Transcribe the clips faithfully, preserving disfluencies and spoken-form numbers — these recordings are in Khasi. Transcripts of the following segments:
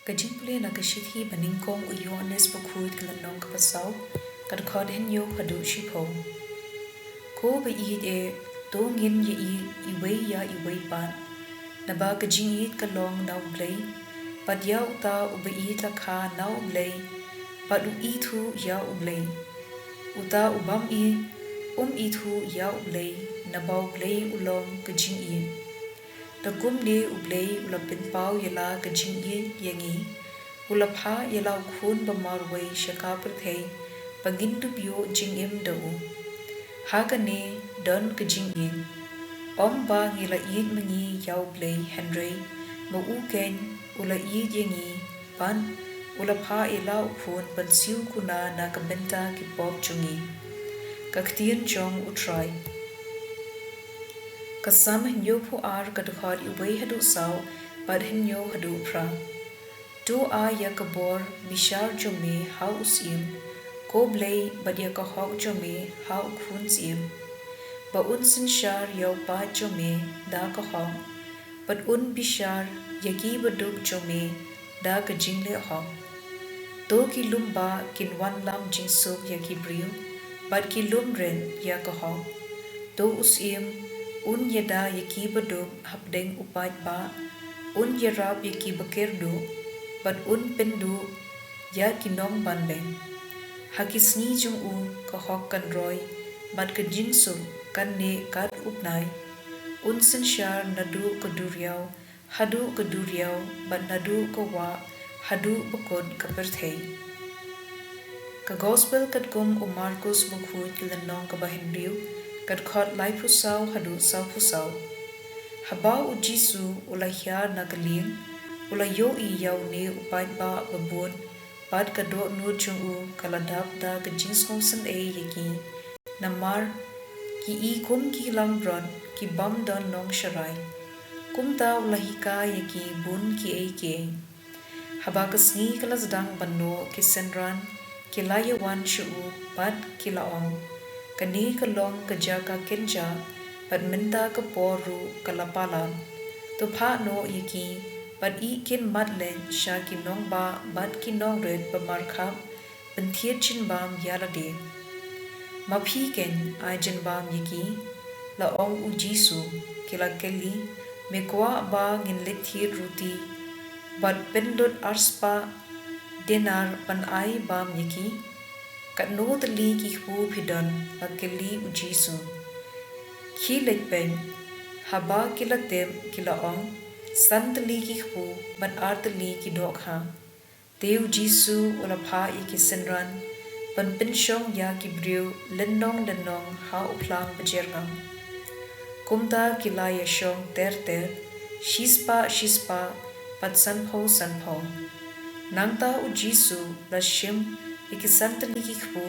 Ka jingpule na ka shithi ba nyngkong u Ïoannis bakhuid, ka lynnong kaba saw, ka dkhot hynñiew haduh shiphew. Ko ba ïeit eh, to ngin ïeit iwei ïa iwei pat, naba ka jingïeit ka long na U Blei, bad ïa uta uba ïeit la kha na U Blei bad u ithuh ïa U Blei. Uta u bym ïeit um ithuh ïa U Blei, naba U Blei u long ka jingïeit. Da kumne U Blei u la pynpaw ïa la ka jingïeit ïa ngi, u la phah ïa la u Khun ba marwei sha ka pyrthei, ba ngin dup ïoh jingim da u. Ha kane don ka jingïeit, ym ba ngi la ïeit ma ngi ïa U Blei, hynrei ma u keiñ u la ïeit ïa ngi, bad u la phah ïa la u Khun ban siew kuna na ka bynta ki pop jong ngi. Ka ktien jong U Trai. Ka Salm hynñiewphew ar, ka dkhot iwei haduh saw bad hynñiew haduh phra. To ai ïa ka bor bishar jong me ha u syiem, ko Blei, bad ïa ka hok jong me ha u khun syiem, ba un synshar ïa u paid jong me da ka hok, bad un bishar ïa ki baduk jong me da ka jingleh hok. To ki lum bah kin wanlam jingsuk ïa ki briew, bad ki lum rit ïa ka hok. To u syiem un ïada ïa ki baduk hapdeng u paidbah, un ïarap ïa ki bakyrduh, bad un pynduh ïa ki nongbanbeiñ. Ha ki sngi jong u ka hok kan roi, bad ka jingsuk kan neh kat u bnai. Un synshar naduh ka duriaw haduh ka duriaw, bad naduh ka wah haduh ba kut ka pyrthei. Ka Gospel katkum u Markus bakhuid, ka lynnong kaba hynriew, ka dkhot laiphew saw haduh sawphew saw. Haba u Jisu u la hiar na ka lieng, u la ïohi ïa une u paidbah babun, bad ka dohnud jong u ka la dap da ka jingsngewsynei ïa ki, namar ki i kum ki langbrot ki bym don nongsharai. Kumta u la hikai ïa ki bun kiei kiei. Haba ka sngi ka la sdang ban noh, ki synran ki la ïawan sha u bad ki la ong, "Kane ka long ka jaka kynjah, bad mynta ka por ruh ka la palat. To phah noh ïa ki, bad ïeh kin mat leit sha ki nongbah bad ki nongrit ba markhap, ban thied jingbam ïa lade. Ma phi keiñ, ai jingbam ïa ki," la ong u Jisu. Ki la kylli, "Me kwah ba ngin leit thied ruti bad pynlut arspah denar ban ai bam ïa ki? Katno tylli ki kpu phi don?" la kylli u Jisu. "Khie leit peit." Haba ki la tip, ki la ong, "San tylli ki kpu, bad ar tylli ki dohkha." Te u Jisu u la phah ïa ki synran ban pynshong ïa ki briew lynnong lynnong ha u phlang bajyrngam. Kumta ki la ïashong ter ter, shispah shispah, bad sanphew sanphew. Nangta u Jisu u la shim ïa ki san tylli ki kpu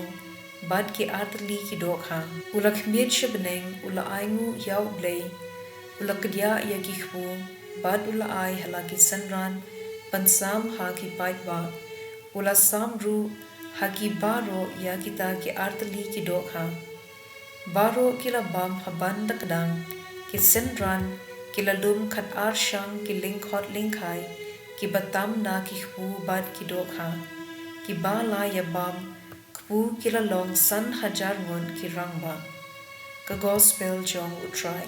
bad ki ar tylli ki dohkha, u la khmied sha bneng, u la ainguh ïa U Blei, u la kdiah ïa ki kpu, bad u la ai ha la ki synran ban sam ha ki paidbah. U la sam ruh ha ki baroh ïa kita ki ar tylli ki dohkha. Baroh ki la bam ha ban da kdang, ki synran ki la lum khatar shang ki lyngkhot lyngkhai kiba tam na ki kpu bad ki dohkha. Kiba la ïa bam kpu ki la long san hajar ngut ki rangbah. Ka Gospel jong U Trai.